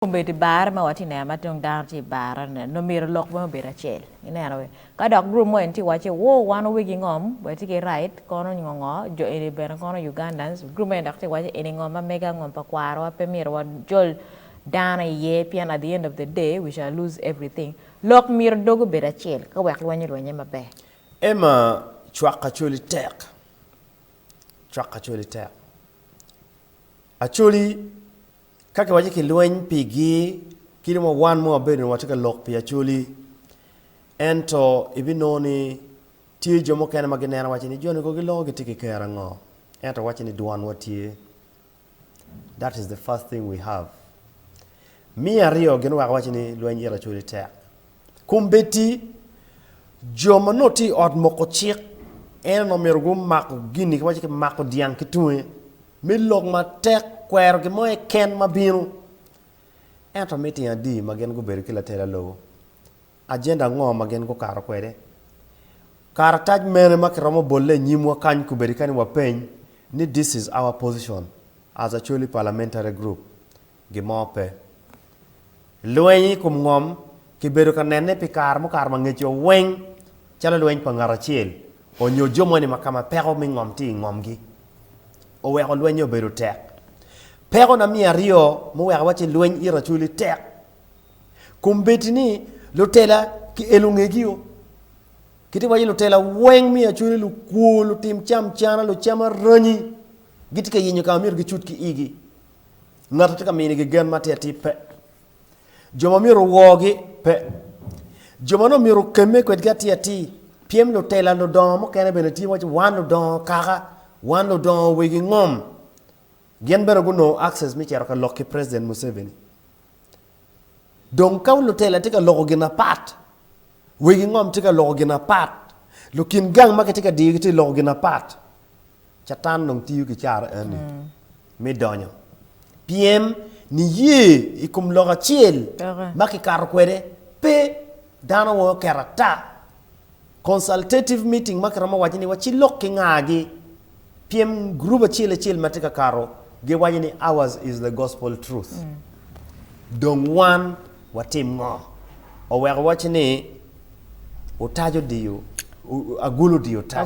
Obedo i bar ma watye neno ma dong dano tye i bar nongo myero lok weng obed acel ineno we ka dok group mo eni tye wacci wo wan wegi ngom watye ki right kono ngo ngo jo eni bene kono Ugandans group mo eni dok tye wacci eni ngom ma mega ngom pa kwarowa pe myero wajol dano iye pien at the end of the day we shall lose everything lok myero dog obed acel ka wek lweny olwenye maber. Emma cwak Acholi tek, cwak Acholi tek. Acholi Ka kiwaco ki lweny pigi, kit ma wan ma wabedo ni watye ka lok pi Acholi, ento ibinongo ni tye jo mukene ma gineno waco ni joni kono giloko gitye ki ker ango? Ento waco ni dwanwa tye. That is the first thing we have. Me aryo gin oweko awaco ni lweny it Acholi tek. Kombeddi jo ma nongo tye i ot moko cik en onongo myero gumak gini kiwaco ki mako dyang ki tunge. Me lok matek kwero gin mo keken ma bino. Ento meeting adi ma gin gubedo ki latela lobo? Agenda ango ma gin gukato kwede? Karatac mene ma kiromo bolle i nyimwa kany kubedi ka ni wapeny ni this is our position as Acholi Parliamentary Group? Gin mo pe. Lweny i kom ngom kibedo ka nene pi kare mukato mangecco weng calo lweny pa ngat acel onyo jo moni ma ka ma peko me ngom tye i ngomgi oweko lweny-nyi obedo tek. Peko na me aryo muweko awacci lweny it Acholi tek kombeddi ni lutela ki elo ngegi-o. Kitye waci lutela weng me Acholi lukwo, lutim camcana, lucam aranyi gitye ka yenyo ka ma myero gicut ki igi. Ngat ma tye ka minigi gen ma atir atir pe. Jo ma myero oworgi pe. Jo ma nongo myero okemme kwedgi atir atir pyem lutela ludongo mukene bene tye waci wan ludongo kaka, wan ludongo wegi ngom. Gin bene gunongo access me cito ka lok ki President Museveni. Dong ka lutela tye ka loko gin apat, wegi ngom tye ka loko gin apat, lukin gang ma kitye ka diyogi tye ka loko gin apat, Catan dong tiyo ki cara eni me donyo pien niye i kom lok acel ma kikato kwede pe dano weng oketo ata. Consultative meeting ma kiromo waco ni wacilok ki ngagi pien gurup acel acel ma tye ka kato giwaco ni ours is the gospel truth. Dong wan watim ngo? Oweko waco ni otac odiyo agulu odiyo otac.